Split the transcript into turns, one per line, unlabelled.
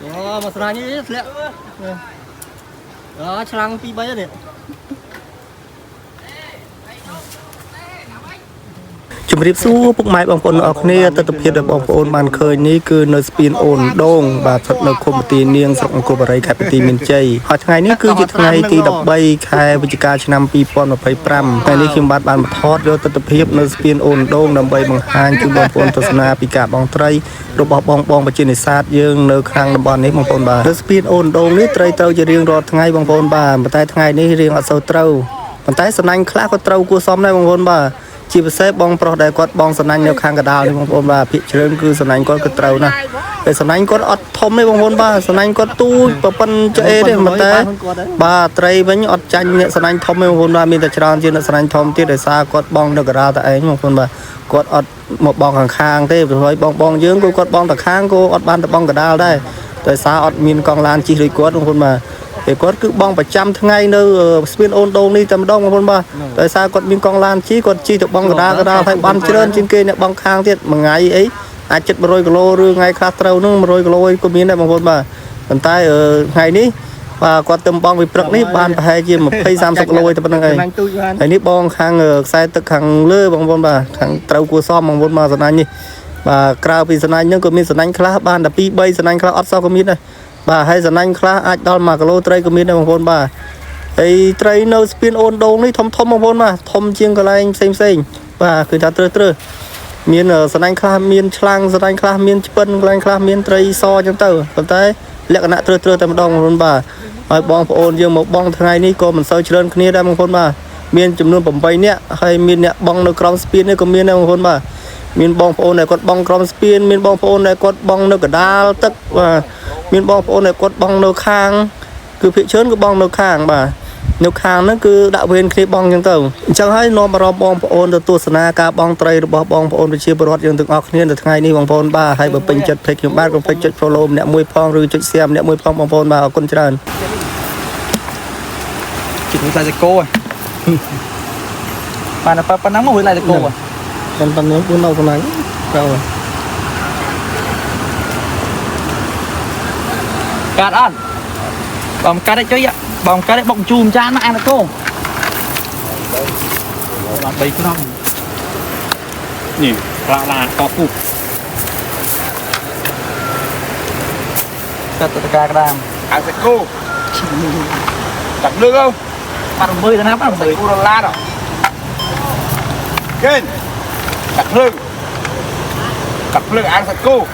អូមកស្រាញ់នេះធ្លាក់អូឆ្លាំង2 3នេះ
ជំរាបសួរពុកម៉ែបងប្អូនអរគ្នាទស្សនភាពដែលបងប្អូនបានឃើញនេះគឺនៅស្ពានអូនដូងបាទស្ថិតនៅឃុំទីនាងស្រុកអង្គរបរិយខេត្តបន្ទាយមានជ័យហើយថ្ងៃនេះគឺជាថ្ងៃទី13ខែវិច្ឆិកាឆ្នាំ2025ថ្ងៃនេះខ្ញុំបាទបានមកថតយកទស្សនភាពនៅស្ពានអូនដូងដើម្បីបង្ហាញជូនបងប្អូនទស្សនាពីការបង់ត្រីរបស់បងបងប្រជានេសាទយើងនៅខាងតំបន់នេះបងប្អូនបាទនៅស្ពានអូនដូងនេះត្រីត្រូវជារៀងរាល់ថ្ងៃបងប្អូនបាទប៉ុន្តែថ្ងៃនេះរៀងអត់សូវត្រូវប៉ុន្តែសំណាញ់ខ្លះក៏ត្រូវគួរសមដែរបងប្អូនបាទ ជាពិសេសបងប្រុសដែលគាត់បងសំណាញ់នៅខាងកដាលនេះបងប្អូនបាទភាកជ្រើងគឺសំណាញ់គាត់គឺត្រូវណាស់តែសំណាញ់គាត់អត់ធំទេបងប្អូនបាទសំណាញ់គាត់ទូចប្រប៉ុនឆ្អេទេប៉ុន្តែបាទត្រីវិញអត់ចាញ់អ្នកសំណាញ់ធំទេបងប្អូនបាទមានតែច្រើនជាងអ្នកសំណាញ់ធំទៀតដោយសារគាត់បងនៅកដាលតែឯងបងប្អូនបាទគាត់អត់មកបងខាងខាងទេព្រោះឲ្យបងបងយើងក៏គាត់បងតែខាងក៏អត់បានទៅបងកដាលដែរដោយសារអត់មានកង់ឡានជិះដូចគាត់បងប្អូនបាទពេលគាត់គឺបងប្រចាំថ្ងៃនៅស្ពានអូនដូងនេះតែម្ដងបងប្អូនបាទដោយសារគាត់មានកង់ឡានជិះគាត់ជិះទៅបងកដាលកដាលហើយបានច្រើនជាងគេអ្នកបងខាងទៀតមួយថ្ងៃអីអាចជិត100គីឡូឬថ្ងៃខ្លះត្រូវនឹង100គីឡូអីក៏មានដែរបងប្អូនបាទប៉ុន្តែថ្ងៃនេះបាទគាត់ទៅបងពីព្រឹកនេះបានប្រហែលជា20 30គីឡូអីតែប៉ុណ្្នឹងឯង
ស្រាញ់ទូចបាន
ហើយនេះបងខាងខ្សែទឹកខាងលើបងប្អូនបាទខាងត្រូវគួសមបងប្អូនបាទសណាញ់នេះបាទក្រៅពីសណាញ់ហ្នឹងក៏មានសណាញ់ខ្លះបានតែ2 3សណាញ់ខ្លះអត់សោះក៏មានដែរបាទហើយសណាញ់ខ្លះអាចដល់1គីឡូត្រីក៏មានដែរបងប្អូនបាទហើយត្រីនៅស្ពានអូនដូងនេះធំធំបងប្អូនបាទធំជាងកន្លែងផ្សេងផ្សេងបាទគឺថាត្រើសត្រើសមានសណាញ់ខ្លះមានឆ្លាំងសណាញ់ខ្លះមានឆ្ពិនកន្លែងខ្លះមានត្រីសអញ្ចឹងទៅប៉ុន្តែលក្ខណៈត្រើសត្រើសតែម្ដងបងប្អូនបាទហើយបងប្អូនយើងមកបងថ្ងៃនេះក៏មិនសូវច្រើនគ្នាដែរបងប្អូនបាទមានចំនួន8នាក់ហើយមានអ្នកបងនៅក្រោមស្ពាននេះក៏មានដែរបងប្អូនបាទមានបងប្អូនដែលគាត់បងក្រោមស្ពានមានបងប្អូនដែលគាត់បងនៅកដាលទឹកបាទមានបងប្អូនដែលគាត់បងនៅខាងគឺភាគច្រើនគឺបងនៅខាងបាទនៅខាងហ្នឹងគឺដាក់វេនគ្នាបងអញ្ចឹងទៅអញ្ចឹងហើយនាំអារម្មណ៍បងប្អូនទៅទស្សនាការបង់ត្រីរបស់បងប្អូនប្រជាពលរដ្ឋយើងទាំងអស់គ្នានៅថ្ងៃនេះបងប្អូនបាទហើយបើពេញចិត្ត page ខ្ញុំបាទកុំភ្លេចចុច follow ម្នាក់មួយផងឬចុច share ម្នាក់មួយផងបងប្អូនបាទអរគុណច្រើន
ជិះថ្លៃសាច់គោហ៎បានតែប៉ុណ្ណឹងមកវិញថ្លៃសាច់គោហ៎
ប៉ុន្តែនេះ4ដល់ស្រាញ់ត្រូវ
កាត់អត់បើមិនកាត់ទេចុយបើមិនកាត់ទេបុកជូរចានមកអានគោបាន3ក្រុម
នេះផ្លាឡាកពុះ
កាត់តកាក្តាម
Ăn sạch cô. Đặt nước không?
បាត់8ទៅណាបាត់
Sạch cô là lát à? Kênh. Đặt lưng. Đặt lưng ăn sạch cô.